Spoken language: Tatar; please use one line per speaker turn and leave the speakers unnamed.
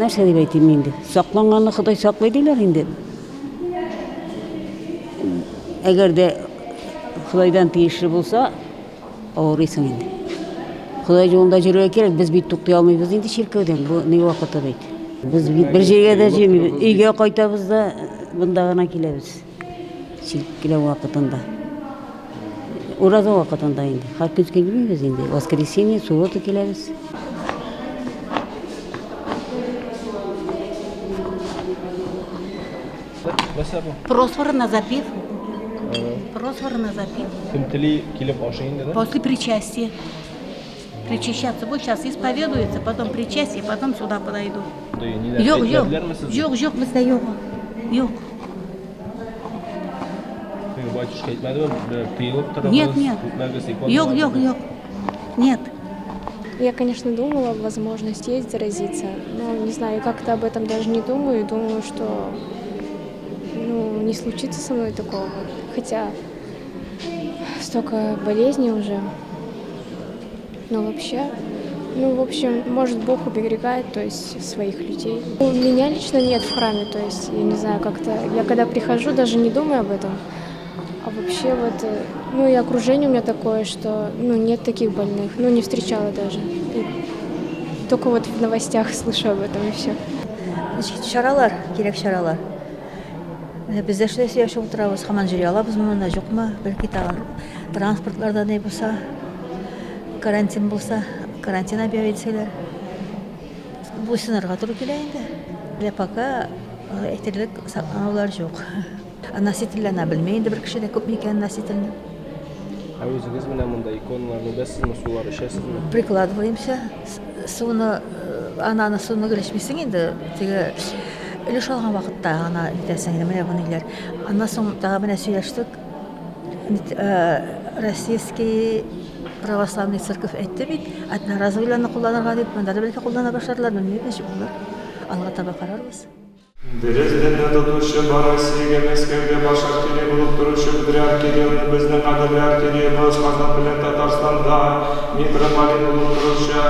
Нәрсә дип әйтим инде? Сакланганны Ходай саклый диләр инде. Әгәр дә Ходайдан тиешле булса, авырыйсың инде. Ходай юлында йөрергә кирәк, без бит туктый алмыйбыз инде чиркәүдән, бу ни вакыты бит. Без бит бер җиргә дә җөрмибез. Өйгә кайтабыз да, монда гына киләбез. Чиркәү вакытында. Ураза вакытында инде. Һәр көн килмибез инде. Воскресенье, суббота киләбез.
Нәрсә бу?
Просфор на запив. Просфор на запив.
Кем тели килеп ашый инде, да?
После причастия. Причащаться будет, сейчас исповедуется, потом причастие, потом сюда подойду. Юк, юк. Юк, юк, бездә юк. Юк.
Батюшка әйтмәдеме, тыелып торыгыз,
Нет, нет.
үпмәгез, икон.
Юк, юк, юк. Нет.
Я, конечно, думала, возможность есть заразиться, но не знаю, как-то об этом даже не думаю, думаю, что ну, не случится со мной такого. Хотя столько болезней уже. Но вообще, ну, в общем, может, Бог уберегает, то есть, своих людей. У меня лично нет в храме, то есть, я не знаю, как-то... Я когда прихожу, даже не думаю об этом. А вообще вот, ну, и окружение у меня такое, что, ну, нет таких больных, ну, не встречала даже. И только вот в новостях слышу об этом, и все.
Чаралар, кирәк чаралар. Менә без дә шулай сөйләшеп утырабыз, һаман йөри алабызмы монда, юкмы? Бәлки тагын транспортларда ни булса, карантин булса, карантин объявить итсәләр. Буйсынырга туры килә инде. Әле пока әйтерлек сакланулар юк. Носительләрне белмәй инде бер кеше дә күпме икән носительне.
Ә үзегез менә монда иконаларны үбәсезме, сулар эчәсезме?
Прикладываемся. Суны, ананы суны гел эчмисең инде. Теге өлеш алган вакытта гына итәсең инде, менә бу ниләр. Аннан соң тагы менә сөйләштек. Российский православный церковь әйтте бит, одноразовыйларны кулланырга дип, монда да бәлки куллана башладылар, белмим, ничек булыр. Алга таба карарбыз.
Дөрес динне тотучы бар Россиягә Мәскәүдә баш архиерей булып торучы патриарх Кириллны безнең кадерле архиереебыз Казан белән Татарстанда митрополит булып торучы.